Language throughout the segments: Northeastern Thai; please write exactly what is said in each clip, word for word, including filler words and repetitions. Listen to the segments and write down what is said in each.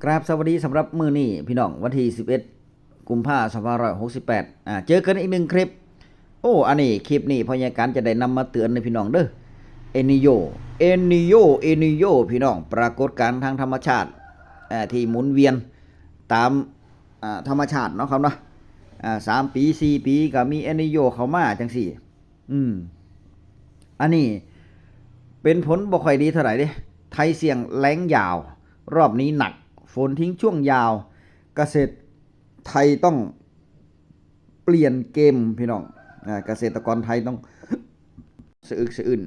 ครับ สวัสดีสำหรับมื้อนี้พี่น้อง วันที่สิบเอ็ด กุมภาพันธ์ สองพันห้าร้อยหกสิบแปด อ่า เจอกันอีกหนึ่งคลิป โอ้ อันนี้คลิปนี้พ่อใหญ่การจะได้นำมาเตือนในพี่น้องเด้อ เอลนีโญ เอลนีโญ เอลนีโญ พี่น้อง ปรากฏการณ์ทางธรรมชาติ อ่า ที่หมุนเวียนตาม อ่า ธรรมชาติเนาะครับเนาะ อ่า สามปี สี่ปีก็มีเอลนีโญเข้ามาจังซี่ อืม อันนี้เป็นผลบ่ค่อยดีเท่าไหร่เด้ ไทยเสี่ยงแล้งยาว รอบนี้หนัก ฝนทิ้งช่วงยาว เกษตรไทยต้องเปลี่ยนเกมพี่น้อง อ่า เกษตรกรไทยต้องสะอึกสะอื้น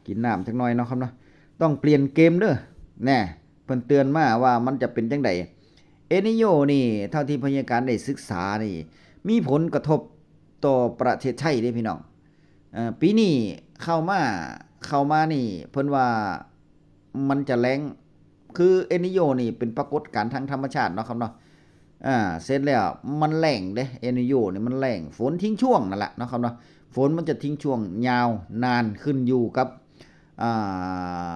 กินน้ำจักหน่อยเนาะครับเนาะ ต้องเปลี่ยนเกมเด้อ แน่ เพิ่นเตือนมาว่ามันจะเป็นจังใด เอลนีโญนี่ เท่าที่พ่อใหญ่การได้ศึกษานี่ มีผลกระทบต่อประเทศไทยเด้พี่น้อง เอ่อ ปีนี้เข้ามา เข้ามานี่ เพิ่นว่ามันจะแล้ง คือเอลนีโญนี่เป็นปรากฏการณ์ทางธรรมชาติเนาะครับเนาะ อ่า เสร็จแล้วมันแล้งเด้ เอลนีโญนี่มันแล้ง ฝนทิ้งช่วงนั่นแหละเนาะครับเนาะ ฝนมันจะทิ้งช่วงยาวนานขึ้นอยู่กับ อ่า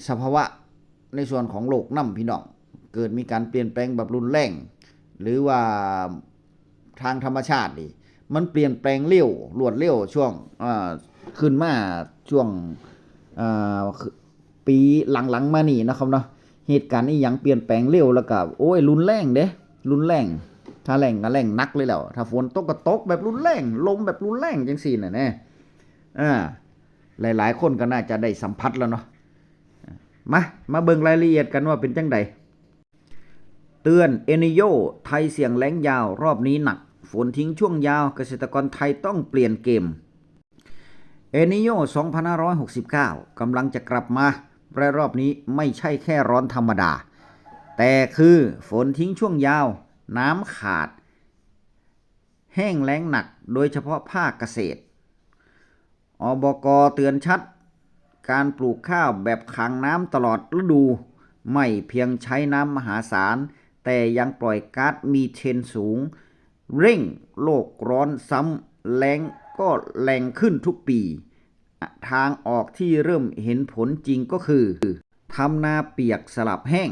สภาวะในส่วนของโลกนำพี่น้อง เกิดมีการเปลี่ยนแปลงแบบรุนแรง หรือว่าทางธรรมชาตินี่ มันเปลี่ยนแปลงเร็ว รวดเร็ว ช่วง อ่า ขึ้นมาช่วง อ่า ปีหลังๆมานี่นะครับเนาะ เหตุการณ์อีหยังเปลี่ยนแปลงเร็ว แล้วก็ โอ้ย รุนแรงเด้ รุนแรง ถ้าแล้งก็แล้งหนักเลยแหล้ว ถ้าฝนตกก็ตกแบบรุนแรง ลมแบบรุนแรงจังซี่น่ะแน่ อ่า หลายๆคนก็น่าจะได้สัมผัสแล้วเนาะ มา มาเบิ่งรายละเอียดกันว่าเป็นจังใด เตือน เอลนีโญ ไทยเสี่ยงแล้งยาว รอบนี้หนัก ฝนทิ้งช่วงยาว เกษตรกรไทยต้องเปลี่ยนเกม เอลนีโญ สองพันห้าร้อยหกสิบเก้า กำลังจะกลับมา และรอบนี้ไม่ใช่แค่ร้อนธรรมดา แต่คือฝนทิ้งช่วงยาว น้ำขาด แห้งแล้งหนัก โดยเฉพาะภาคเกษตร อบก เตือนชัด การปลูกข้าวแบบขังน้ำตลอดฤดู ไม่เพียงใช้น้ำมหาศาล แต่ยังปล่อยก๊าซมีเทนสูง เร่งโลกร้อนซ้ำ แล้งก็แรงขึ้นทุกปี ทางออกที่เริ่มเห็นผลจริงก็คือ ทำนาเปียกสลับแห้ง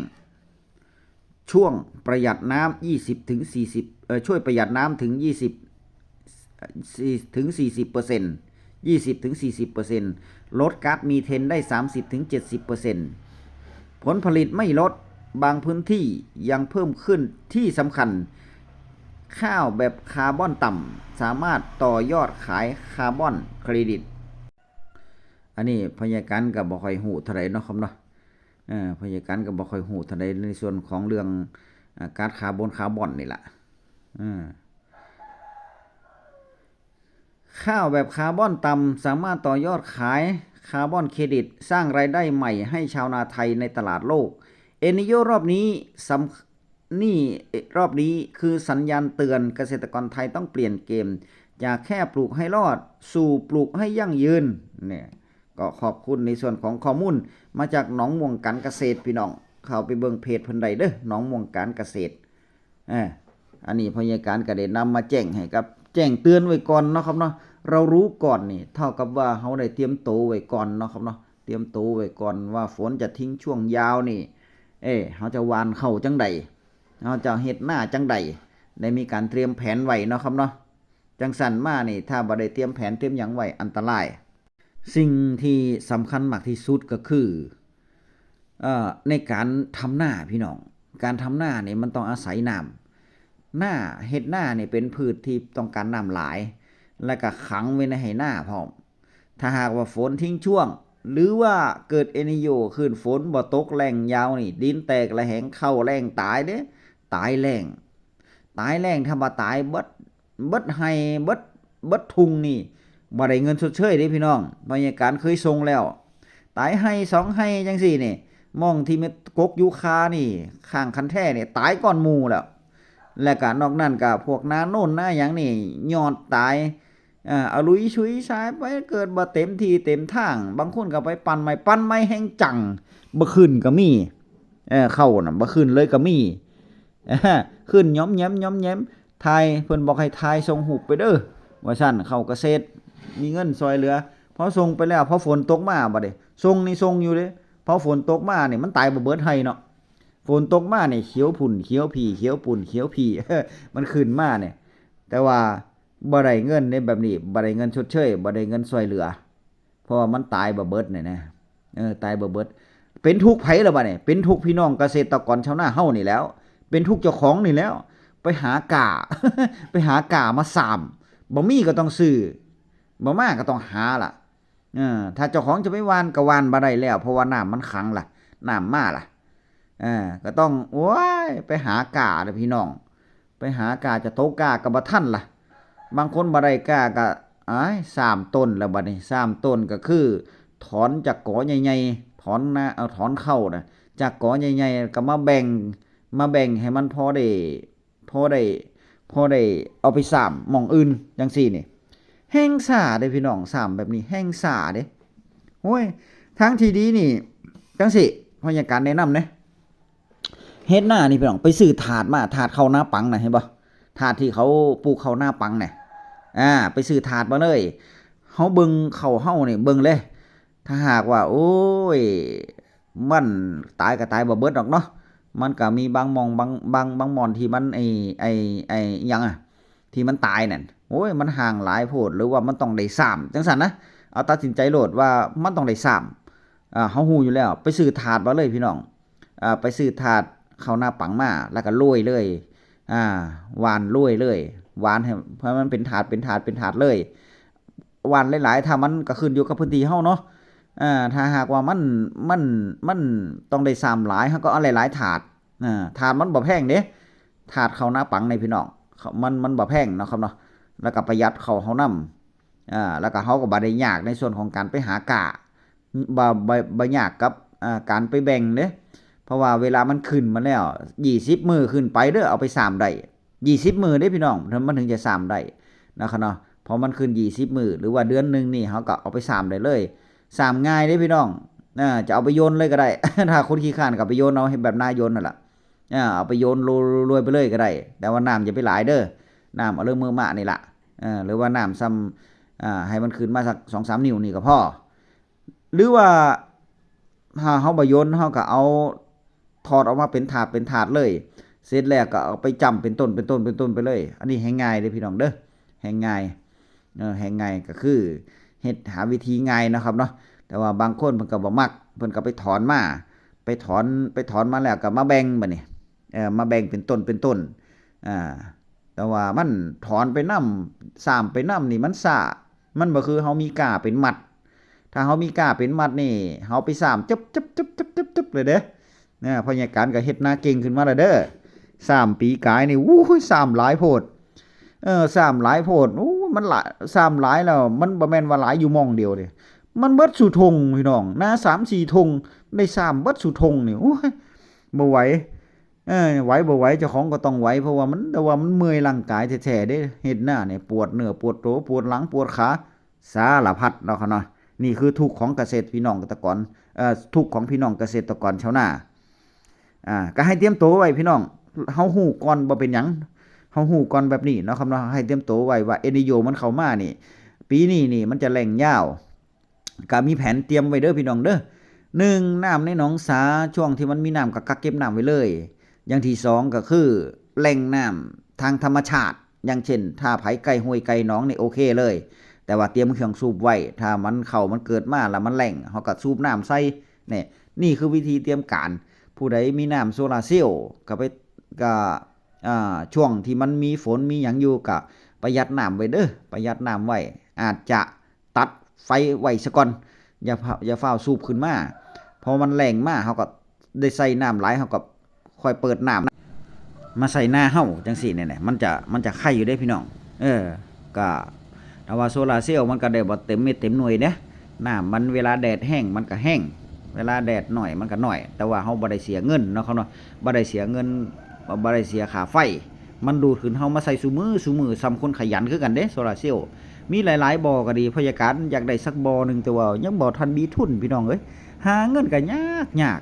ช่วงประหยัดน้ำ ยี่สิบถึงสี่สิบ เอ่อ ช่วยประหยัดน้ำถึง ยี่สิบ ถึง สี่สิบเปอร์เซ็นต์ ยี่สิบถึงสี่สิบเปอร์เซ็นต์ ลดก๊าซมีเทนได้ สามสิบถึงเจ็ดสิบเปอร์เซ็นต์ ผลผลิตไม่ลด บางพื้นที่ยังเพิ่มขึ้น ที่สำคัญ ข้าวแบบคาร์บอนต่ำ สามารถต่อยอดขายคาร์บอนเครดิต อันนี้พ่อใหญ่การก็บ่ค่อยฮู้เท่าใดเนาะครับเนาะ เออ พ่อใหญ่การก็บ่ค่อยฮู้เท่าใดในส่วนของเรื่อง อ่า ก๊าซคาร์บอน คาร์บอนนี่ล่ะ เออ ข้าวแบบคาร์บอนต่ำ สามารถต่อยอดขายคาร์บอนเครดิต สร้างรายได้ใหม่ให้ชาวนาไทยในตลาดโลก เอลนีโญรอบนี้สำ นี่ รอบนี้คือสัญญาณเตือน เกษตรกรไทยต้องเปลี่ยนเกม จากแค่ปลูกให้รอด สู่ปลูกให้ยั่งยืน เนี่ย ก็ขอบคุณในส่วนของข้อมูล มาจากหนองม่วงการเกษตรพี่น้อง เข้าไปเบิ่งเพจเพิ่นได้เด้อ หนองม่วงการเกษตร เออ อันนี้พ่อใหญ่การก็ได้นำมาแจ้งให้กับ แจ้งเตือนไว้ก่อนเนาะครับเนาะ เรารู้ก่อนนี่ เท่ากับว่าเราได้เตรียมโตไว้ก่อนเนาะครับเนาะ เตรียมโตไว้ก่อนว่าฝนจะทิ้งช่วงยาวนี่ เอ้ เราจะหว่านข้าวจั่งใด เราจะเฮ็ดนาจั่งใด ได้มีการเตรียมแผนไว้เนาะครับเนาะ จั่งซั้นมานี่ ถ้าบ่ได้เตรียมแผนเตรียมหยังไว้ อันตราย สิ่งที่สำคัญมากที่สุดก็คือ เอ่อ ในการทำนาพี่น้อง การทำนานี่มันต้องอาศัยน้ำ นา เฮ็ดนานี่เป็นพืชที่ต้องการน้ำหลาย และก็ขังไว้ในไหนาพร้อม ถ้าหากว่าฝนทิ้งช่วง หรือว่าเกิดเอลนีโญขึ้น ฝนบ่ตกแล้งยาวนี่ ดินแตกระแหง ข้าวแล้งตายเด้ ตายแล้ง ตายแล้ง ถ้าบ่ตายเบิด เบิดไฮ่ เบิด เบิดทุ่งนี่ บ่ได้เงินชดเชยเด้พี่น้อง พ่อใหญ่การเคยส่งแล้ว ตายไฮ่สองไฮ่จั่งซี้นี่ หม่องที่เม็ดกกยูคานี่ ข้างคันแท้นี่ ตายก่อนหมู่แล้ว และก็นอกนั้นก็พวกนาโน่นนาหยังนี่ ยอดตาย อ่า อลุยชุยชายไป เกิดบ่เต็มที่เต็มทาง บางคนก็ไปปั่นไม้ ปั่นไม้แฮงจั่ง บ่ขึ้นก็มี เออ ข้าวน่ะ บ่ขึ้นเลยก็มี อ่า ขึ้นหย้อมแหย้มหย้อมแหย้ม ถ่าย เพิ่นบอกให้ถ่ายส่งรูปไปเด้อ ว่าซั่น ข้าวเกษตร มีเงินซ่อยเหลือ พอส่งไปแล้ว พอฝนตกมาบัดนี้ ส่งนี่ส่งอยู่เด้ พอฝนตกมานี่ มันตายบ่เบิดไฮ่เนาะ ฝนตกมานี่เขียวพุ้นเขียวพี้ เขียวปูนเขียวพี้ มันขึ้นมาเนี่ย แต่ว่าบ่ได้เงินในแบบนี้ บ่ได้เงินชดเชย บ่ได้เงินช่วยเหลือ เพราะว่ามันตายบ่เบิดเนี่ยนะ เออ ตายบ่เบิด เป็นทุกข์ไผล่ะบัดนี้ เป็นทุกข์พี่น้องเกษตรกรชาวนาเฮานี่แหล้ว เป็นทุกข์เจ้าของนี่แหล้ว ไปหาก้า ไปหาก้ามาซ่าม บ่มีก็ต้องซื้อ บ่มาก็ต้องหาล่ะ เออ ถ้าเจ้าของจะไปหว่านก็หว่านบ่ได้แล้ว เพราะว่าน้ำมันขังล่ะ น้ำมาล่ะ เออ ก็ต้อง โอ้ย ไปหาก้าเด้อพี่น้อง ไปหาก้า จะตกก้าก็บ่ทันล่ะ บางคนบ่ได้ก้าก็ อ้าย ซ่ามต้นแล้วบัดนี้ ซ่ามต้นก็คือ ถอนจากกอใหญ่ๆ ถอนนะ เอาถอนเข้านะ จากกอใหญ่ๆ ก็มาแบ่ง มาแบ่งให้มันพอได้ พอได้ พอได้เอาไปซ่ามหม่องอื่นจังซี่นี่ แฮ่งซ่าเด้พี่น้อง ซ่ามแบบนี้แฮ่งซ่าเด้ โอ้ย ทางที่ดีนี่ จังซี่ พยาการแนะนำเด้ เฮ็ดนานี่พี่น้อง ไปซื้อถาดมา ถาดเข้านาปังน่ะ เห็นบ่ ถาดที่เขาปลูกเข้านาปังน่ะ อ่า ไปซื้อถาดมาเลย เฮาเบิ่งเข้าเฮานี่ เบิ่งเลย ถ้าหากว่า โอ้ย มันตายก็ตายบ่เบิดดอกเนาะ มันก็มีบางหม่อง บาง บาง บางหม่อนที่มัน ไอ้ ไอ้ ไอ้ หยังอะ ที่มันตายนั่น โอ้ย มันห่างหลายโพด หรือว่ามันต้องได้ซ่าม จังซั่นนะ เอาตัดสินใจโลดว่ามันต้องได้ซ่าม อ่า เฮาฮู้อยู่แล้ว ไปซื้อถาดมาเลยพี่น้อง อ่า ไปซื้อถาดเข้านาปังมา แล้วก็โรยเลย อ่า หว่านโรยเลย หว่านให้ ให้มันเป็นถาด เป็นถาด เป็นถาดเลย หว่านหลายๆ ถ้ามันก็ขึ้นอยู่กับพื้นที่เฮาเนาะ อ่า ถ้าหากว่ามัน มัน มันต้องได้ซ่ามหลาย เฮาก็เอาหลายๆ ถาด อ่า ถาดมันบ่แพงเด้ ถาดเข้านาปังนี่พี่น้อง เขา มัน มันบ่แพงเนาะครับเนาะ แล้วก็ประหยัดเข้าเฮานำ อ่า แล้วก็เฮาก็บ่ได้ยากในส่วนของการไปหาก้า บ่ บ่ บ่ยากกับ อ่า การไปแบ่งเด้ เพราะว่าเวลามันขึ้นมาแล้ว ยี่สิบมื้อขึ้นไปเด้อ เอาไปซ่ามได้ ยี่สิบมื้อเด้พี่น้อง มันถึงจะซ่ามได้นะครับเนาะ พอมันขึ้นยี่สิบมื้อ หรือว่าเดือนหนึ่งนี่ เฮาก็เอาไปซ่ามได้เลย ซ่ามง่ายเด้พี่น้อง อ่า จะเอาไปโยนเลยก็ได้ ถ้าคนขี้คร้านก็เอาไปโยนเอา เฮ็ดแบบนาโยนนั่นล่ะ อ่า เอาไปโยนโรยๆ ไปเลยก็ได้ แต่ว่าน้ำอย่าไปหลายเด้อ น้ำเอาเรื่องมือมะนี่ล่ะ เออ หรือว่าน้ำซ่ำ อ่า ให้มันขึ้นมาสักสองสามนิ้วนี่ก็พอ หรือว่า ถ้าเฮาบ่โยน เฮาก็เอา ถอดออกมาเป็นถาดเป็นถาดเลย เสร็จแล้วก็เอาไปจ้ำเป็นต้นเป็นต้นเป็นต้นไปเลย อันนี้แฮ่งง่ายเด้อพี่น้องเด้อ แฮ่งง่าย เออ แฮ่งง่ายก็คือเฮ็ด หาวิธีง่ายเนาะครับเนาะ แต่ว่าบางคนเพิ่นก็บ่มัก เพิ่นก็ไปถอนมา ไปถอน ไปถอนมาแล้วก็มาแบ่งบัดนี้ เออ มาแบ่งเป็นต้นเป็นต้น อ่า แต่ว่ามันถอนไปนำ ซ่ามไปนำนี่มันช้า มันบ่คือเฮามีก้าเป็นมัด ถ้าเฮามีก้าเป็นมัดนี่ เฮาไปซ่ามจึ๊บๆๆๆๆ เลยเด้ นะ พยาการก็เฮ็ดนาเก่งขึ้นมาแล้วเด้อ ซ่ามปีกายนี่ อู้ย ซ่ามหลายโพด เออ ซ่ามหลายโพด อู้ มันหลาย ซ่ามหลายแล้ว มันบ่แม่นว่าหลายอยู่หม่องเดียวเด้ มันเบิดสู่ท่งพี่น้อง นาสามสี่ท่ง ได้ซ่ามเบิดสู่ท่งนี่ โอ้ย บ่ไหว เออ ไหวบ่ไหว เจ้าของก็ต้องไหว เพราะว่ามัน แต่ว่ามันเมื่อยร่างกายแท้ๆเด้ เฮ็ดนาเนี่ย ปวดเนื้อปวดตัว ปวดหลังปวดขา สารพัดเนาะครับเนาะ นี่คือทุกข์ของเกษตร พี่น้องเกษตรกร เอ่อ ทุกข์ของพี่น้องเกษตรกรชาวนา อ่า ก็ให้เตรียมตัวไว้พี่น้อง เฮาฮู้ก่อนบ่เป็นหยัง เฮาฮู้ก่อนแบบนี้เนาะครับเนาะ ให้เตรียมตัวไว้ว่า เอลนีโญมันเข้ามานี่ ปีนี้นี่มันจะแล้งยาว ก็มีแผนเตรียมไว้เด้อพี่น้องเด้อ หนึ่ง น้ำในหนองสา ช่วงที่มันมีน้ำก็กักเก็บน้ำไว้เลย อย่างที่สองก็คือแหล่งน้ำทางธรรมชาติ อย่างเช่น ถ้าไผใกล้ห้วยใกล้หนองนี่โอเคเลย แต่ว่าเตรียมเครื่องสูบไว้ ถ้ามันเข้ามันเกิดมาแล้วมันแล้ง เฮาก็สูบน้ำใส่ นี่ นี่คือวิธีเตรียมการ ผู้ใดมีน้ำโซลาร์เซลล์ก็ไป ก็ อ่า ช่วงที่มันมีฝนมีหยังอยู่ก็ประหยัดน้ำไว้เด้อ ประหยัดน้ำไว้ อาจจะตัดไฟไว้ซะก่อน อย่าพา อย่าฟ้าวสูบขึ้นมา พอมันแล้งมา เฮาก็ได้ใส่น้ำหลาย เฮาก็ค่อยเปิดน้ำมาใส่นาเฮาจังซี่เนี่ย มันจะ มันจะไคอยู่เด้พี่น้อง เออ ก็ แต่ว่าโซลาร์เซลล์มันก็ได้บ่เต็มเม็ดเต็มหน่วยเด้ น้ำมันเวลาแดดแห้งมันก็แห้ง เวลาแดดน้อยมันก็น้อย แต่ว่าเฮาบ่ได้เสียเงินเนาะครับเนาะ บ่ได้เสียเงิน บ่ได้เสียค่าไฟ มันดูดขึ้นเฮามาใส่ซุมื้อซุมื้อ ส่ำคนขยันคือกันเด้ โซลาร์เซลล์ มีหลายๆบ่อก็ดี พยาการอยากได้สักบ่อหนึ่ง แต่ว่ายังบ่ทันมีทุนพี่น้องเอ้ย หาเงินก็ยากยาก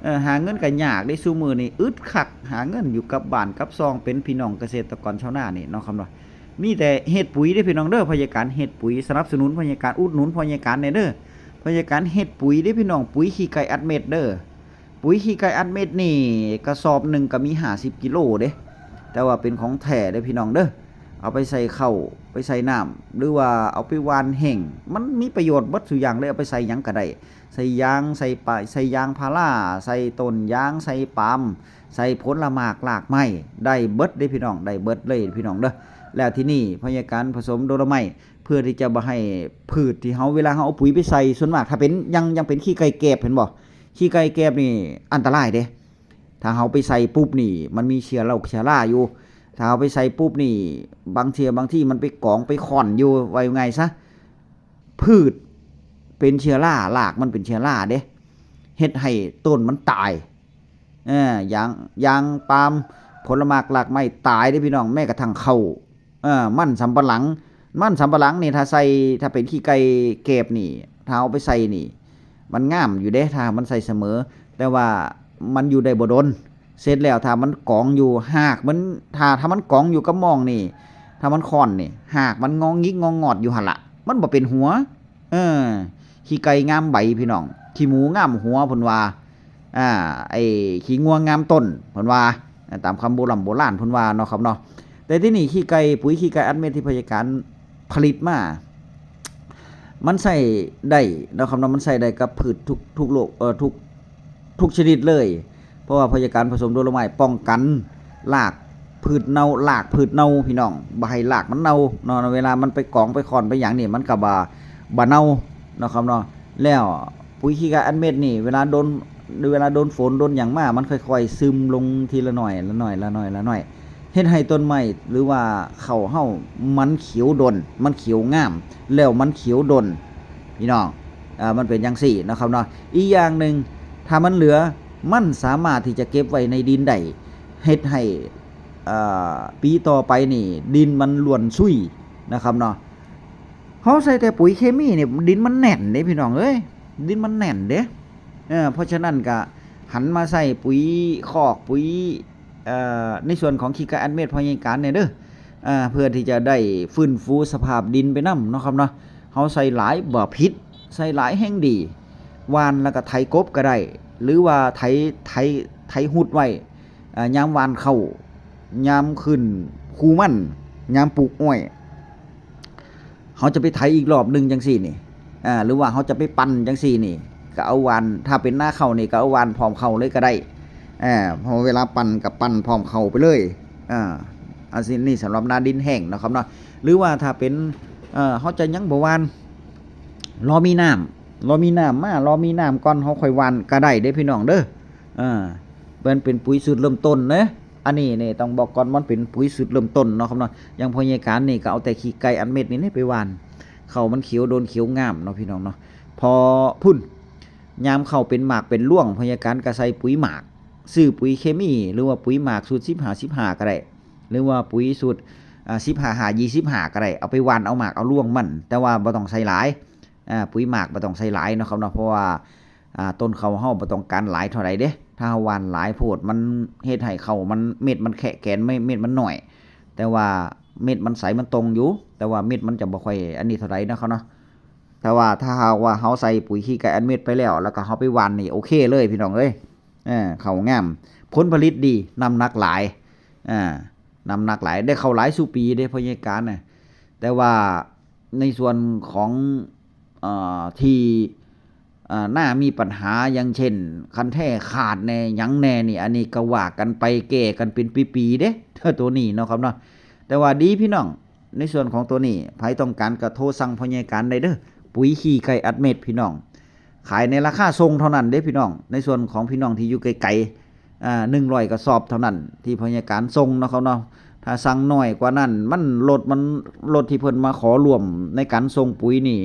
เออ หาเงินก็ยากเด้ ซุมื้อนี่อึดคัก หาเงินอยู่กับบ้านกับซอง เป็นพี่น้องเกษตรกรชาวนานี่เนาะครับเนาะ มีแต่เฮ็ดปุ๋ยเด้พี่น้องเด้อ พยาการเฮ็ดปุ๋ย สนับสนุนพยาการ อุดหนุนพยาการแหน่เด้อ พยาการเฮ็ดปุ๋ยเด้พี่น้อง ปุ๋ยขี้ไก่อัดเม็ดเด้อ ปุ๋ยขี้ไก่อัดเม็ดนี่กระสอบหนึ่งก็มีห้าสิบกิโลเด้ แต่ว่าเป็นของแท้เด้อพี่น้องเด้อ เอาไปใส่ข้าว ไปใส่น้ำ หรือว่าเอาไปหว่านแห้ง มันมีประโยชน์เบิดซุอย่างเลย เอาไปใส่หยังก็ได้ ใส่ยาง ใส่ปา ใส่ยางพารา ใส่ต้นยาง ใส่ปาล์ม ใส่ผลหมากรากไม้ ได้เบิดเด้พี่น้อง ได้เบิดเลยพี่น้องเด้อ แล้วที่นี่พยาการผสมโดโลไมต์ เพื่อที่จะบ่ให้พืชที่เฮา เวลาเฮาเอาปุ๋ยไปใส่ ส่วนมากถ้าเป็น ยัง ยังเป็นขี้ไก่แกบ เห็นบ่ ขี้ไก่แกบนี่อันตรายเด้ ถ้าเฮาไปใส่ปุ๊บนี่ มันมีเชื้อโรคเชื้อราอยู่ ถ้าเฮาไปใส่ปุ๊บนี่ บางเทื่อบางทีมันไปกองไปข่อนอยู่ ว่าง่ายซะ พืชเป็นเชื้อรา รากมันเป็นเชื้อราเด้ เฮ็ดให้ต้นมันตาย เออ ยาง ยางปาล์ม ผลหมากรากไม้ตายเด้อพี่น้อง แม้กระทั่งข้าว เออ มันสำปะหลัง มันสำปะหลังนี่ถ้าใส่ ถ้าเป็นขี้ไก่แกบนี่ ถ้าเอาไปใส่นี่ มันงามอยู่เด้ ถ้ามันใส่เสมอ แต่ว่ามันอยู่ได้บ่ดน เสร็จแล้วถ้ามันกองอยู่ หากมัน ถ้า ถ้ามันกองอยู่กับหม่องนี่ ถ้ามันข่อนนี่ หากมันงองิกงองอดอยู่หั่นล่ะ มันบ่เป็นหัว เออ ขี้ไก่งามใบพี่น้อง ขี้หมูงามหัวเพิ่นว่า อ่า ไอ้ขี้งัวงามต้นเพิ่นว่า อ่า ตามคำโบร่ำโบราณเพิ่นว่าเนาะครับเนาะ แต่ที่นี่ขี้ไก่ ปุ๋ยขี้ไก่อัดเม็ดที่พยาการผลิตมา มันใช้ได้เนาะครับเนาะ มันใช้ได้กับพืชทุก ทุกโรค เอ่อ ทุก ทุกชนิดเลย เพราะว่าพยาการผสมโดโลไมต์ป้องกันรากพืชเน่า รากพืชเน่าพี่น้อง บ่ให้รากมันเน่าเนาะ เวลามันไปกองไปข่อนไปหยังนี่ มันก็บ่ บ่เน่าเนาะครับเนาะ แล้วปุ๋ยขี้ไก่อัดเม็ดนี่ เวลาโดน เวลาโดนฝนโดนหยังมา มันค่อยๆซึมลงทีละหน่อย ละหน่อย ละหน่อย ละหน่อย เฮ็ดให้ต้นไม้หรือว่าข้าวเฮามันเขียวดน มันเขียวงาม แล้วมันเขียวดน พี่น้อง อ่า มันเป็นจั่งซี้เนาะครับเนาะ อีกอย่างหนึ่ง ถ้ามันเหลือ มันสามารถที่จะเก็บไว้ในดินได้ เฮ็ดให้ อ่า ปีต่อไปนี่ ดินมันร่วนซุยนะครับเนาะ เฮาใส่แต่ปุ๋ยเคมีนี่ ดินมันแน่นเด้พี่น้องเอ้ย ดินมันแน่นเด้ เออ เพราะฉะนั้นก็หันมาใส่ปุ๋ยคอก ปุ๋ย เอ่อ ในส่วนของขี้ไก่อัดเม็ดพอใหญ่การเนี่ยเด้อ อ่า เพื่อที่จะได้ฟื้นฟูสภาพดินไปนำเนาะครับเนาะ เฮาใส่หลายบ่ผิด ใส่หลายแฮงดี หว่านแล้วก็ไถกบก็ได้ หรือว่าไถ ไถ ไถฮุดไว้ อ่า ยามหว่านข้าว ยามขึ้นคูมัน ยามปลูกอ้อย เฮาจะไปไถอีกรอบหนึ่งจั่งซี้นี่ อ่า หรือว่าเฮาจะไปปั่นจั่งซี้นี่ ก็เอาหว่าน ถ้าเป็นนาข้าวนี่ก็เอาหว่านพร้อมข้าวเลยก็ได้ อ่า พอเวลาปั่นก็ปั่นพร้อมข้าวไปเลย อ่า อันนี้ นี่สำหรับนาดินแห้งเนาะครับเนาะ หรือว่าถ้าเป็น เอ่อ เฮาจะยังบ่หว่าน รอมีน้ำ รอมีน้ำมา รอมีน้ำก่อนเฮาค่อยหว่านก็ได้เด้พี่น้องเด้อ อ่า มันเป็นปุ๋ยสูตรเริ่มต้นเด้ อันนี้นี่ต้องบอกก่อน มันเป็นปุ๋ยสูตรเริ่มต้นเนาะครับเนาะ อย่างพอใหญ่การนี่ก็เอาแต่ขี้ไก่อัดเม็ดนี่ไปหว่าน ข้าวมันเขียวดนเขียวงามเนาะพี่น้องเนาะ พอพุ้น ยามข้าวเป็นหมากเป็นรวง พอใหญ่การก็ใส่ปุ๋ยหมาก ซื้อปุ๋ยเคมี หรือว่าปุ๋ยหมากสูตรสิบห้า สิบห้า ก็ได้ หรือว่าปุ๋ยสูตร อ่า สิบห้า ห้า ยี่สิบห้า ก็ได้ เอาไปหว่านเอาหมากเอารวงมัน แต่ว่าบ่ต้องใส่หลาย อ่า ปุ๋ยหมากบ่ต้องใส่หลายเนาะครับเนาะ เพราะว่า อ่า ต้นข้าวเฮาบ่ต้องการหลายเท่าใดเด้ ถ้าเฮาหว่านหลายโพด มันเฮ็ดให้ข้าวมัน เม็ดมันแคะแกน เม็ด เม็ดมันน้อย แต่ว่าเม็ดมันใสมันตรงอยู่ แต่ว่าเม็ดมันจะบ่ค่อยอันนี้เท่าใดเนาะครับเนาะ แต่ว่าถ้าหากว่าเฮาใส่ปุ๋ยขี้ไก่อัดเม็ดไปแล้ว แล้วก็เฮาไปหว่านนี่ โอเคเลยพี่น้องเอ้ย เออ ข้าวงาม ผลผลิตดี น้ำหนักหลาย อ่า น้ำหนักหลาย ได้ข้าวหลายสู่ปีเด้ พอใหญ่การน่ะ แต่ว่าในส่วนของ เอ่อ ที่ เอ่อ นามีปัญหา อย่างเช่น คันแท้ขาดแน่ หยังแน่นี่ อันนี้ก็ว่ากันไป แก้กันเป็นปีๆเด้ ตัวนี้เนาะครับเนาะ แต่ว่าดีพี่น้อง ในส่วนของตัวนี้ ไผต้องการก็โทรสั่งพอใหญ่การได้เด้อ ปุ๋ยขี้ไก่อัดเม็ดพี่น้อง ขายในราคาส่งเท่านั้นเด้พี่น้อง ในส่วนของพี่น้องที่อยู่ไกลๆ อ่า หนึ่งร้อยกระสอบเท่านั้นที่พอใหญ่การส่งเนาะครับเนาะ ถ้าสั่งน้อยกว่านั้น มัน รถมัน รถที่เพิ่นมาขอร่วมในการส่งปุ๋ยนี่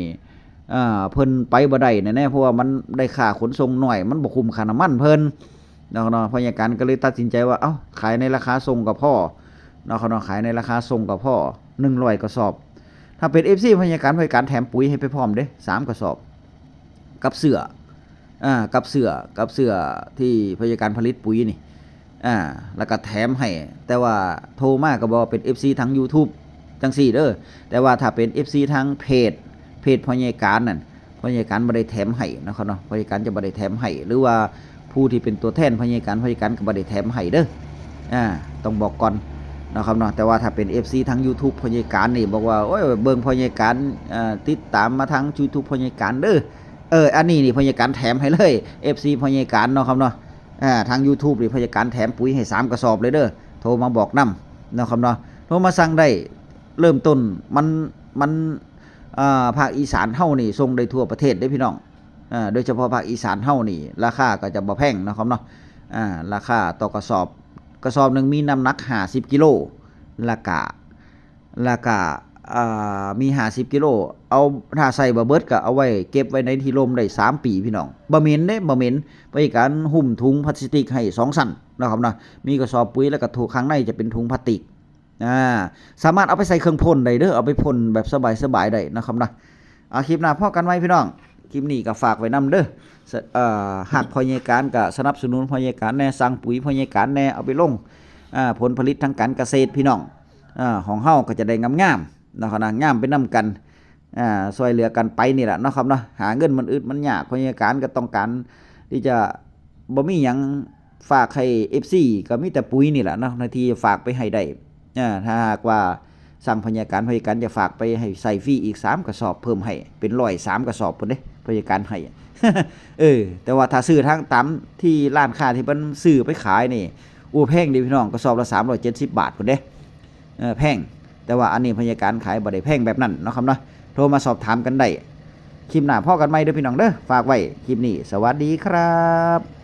อ่า เพิ่นไปบ่ได้แน่ๆ เพราะว่ามันได้ค่าขนส่งน้อย มันบ่คุ้มค่าน้ำมันเพิ่นเนาะครับเนาะ พอใหญ่การก็เลยตัดสินใจว่า เอ้า ขายในราคาส่งก็พอเนาะครับเนาะ ขายในราคาส่งก็พอ หนึ่งร้อยกระสอบ ถ้าเป็น เอฟซี พอใหญ่การ พอใหญ่การแถมปุ๋ยให้ไปพร้อมเด้ สามกระสอบ กับเสื้อ อ่า กับเสื้อ กับเสื้อที่พอใหญ่การผลิตปุ๋ยนี่ อ่า แล้วก็แถมให้ แต่ว่าโทรมาก็บอกว่าเป็น เอฟซี ทาง YouTube จั่งซี้เด้อ แต่ว่าถ้าเป็น เอฟซี ทางเพจ เพจพอใหญ่การนั่น พอใหญ่การบ่ได้แถมให้เนาะครับเนาะ พอใหญ่การจะบ่ได้แถมให้ หรือว่า ผู้ที่เป็นตัวแทนพ่อใหญ่การ พ่อใหญ่การก็บ่ได้แถมให้เด้อ อ่า ต้องบอกก่อนนะครับเนาะ แต่ว่าถ้าเป็น เอฟซี ทาง YouTube พ่อใหญ่การนี่บอกว่า โอ้ย เบิ่งพ่อใหญ่การ อ่า ติดตามมาทาง YouTube พ่อใหญ่การเด้อ เออ อันนี้นี่พ่อใหญ่การแถมให้เลย เอฟซี พ่อใหญ่การเนาะครับเนาะ อ่า ทาง YouTube นี่พ่อใหญ่การแถมปุ๋ยให้สามกระสอบเลยเด้อ โทรมาบอกนำเนาะครับเนาะ โทรมาสั่งได้ เริ่มต้นมัน มัน อ่า ภาคอีสานเฮานี่ส่งได้ทั่วประเทศเด้พี่น้อง อ่า โดยเฉพาะภาคอีสานเฮานี่ ราคาก็จะบ่แพงเนาะครับเนาะ อ่า ราคาต่อกระสอบ กระสอบหนึ่งมีน้ำหนักห้าสิบกิโล แล้วก็ แล้วก็ อ่า มีห้าสิบกิโล เอา ถ้าใส่บ่เบิดก็เอาไว้เก็บไว้ในที่ร่มได้สามปีพี่น้อง บ่เหม็นเด้ บ่เหม็น พ่อใหญ่การหุ้มถุงพลาสติกให้สองชั้นเนาะครับเนาะ มีกระสอบปุ๋ยแล้วก็ถุงข้างในจะเป็นถุงพลาสติก อ่า สามารถเอาไปใส่เครื่องพ่นได้เด้อ เอาไปพ่นแบบสบายๆได้นะครับเนาะ เอาคลิปหน้าพ้อกันใหม่พี่น้อง คลิปนี้ก็ฝากไว้นำเด้อ ส- เอ่อ ฮักพ่อใหญ่การก็สนับสนุนพ่อใหญ่การแหน่ สั่งปุ๋ยพ่อใหญ่การแหน่ เอาไปลง อ่า ผลผลิตทางการเกษตรพี่น้อง อ่า ของเฮาก็จะได้งามๆเนาะครับนะ งามไปนำกัน อ่า ช่วยเหลือกันไปนี่แหละเนาะครับเนาะ หาเงินมันอึดมันยาก พ่อใหญ่การก็ต้องการที่จะ บ่มีหยังฝากให้ เอฟซี ก็มีแต่ปุ๋ยนี่แหละเนาะ หน้าที่ฝากไปให้ได้ อ่า ถ้าหากว่าสั่งพ่อใหญ่การ พ่อใหญ่การจะฝากไปให้ใส่ฟรีอีกสามกระสอบเพิ่มให้ เป็นร้อยสามกระสอบพุ้นเด้ พ่อใหญ่การให้ เออ แต่ว่าถ้าซื้อทางตามที่ร้านค้าที่เพิ่นซื้อไปขายนี่ โอ้ แพงเด้พี่น้อง กระสอบละสามร้อยเจ็ดสิบบาทพุ้นเด้ เออ แพง แต่ว่าอันนี้พ่อใหญ่การขายบ่ได้แพงแบบนั้นเนาะครับเนาะ โทรมาสอบถามกันได้ คลิปหน้าพ้อกันใหม่เด้อพี่น้องเด้อ ฝากไว้ คลิปนี้ สวัสดีครับ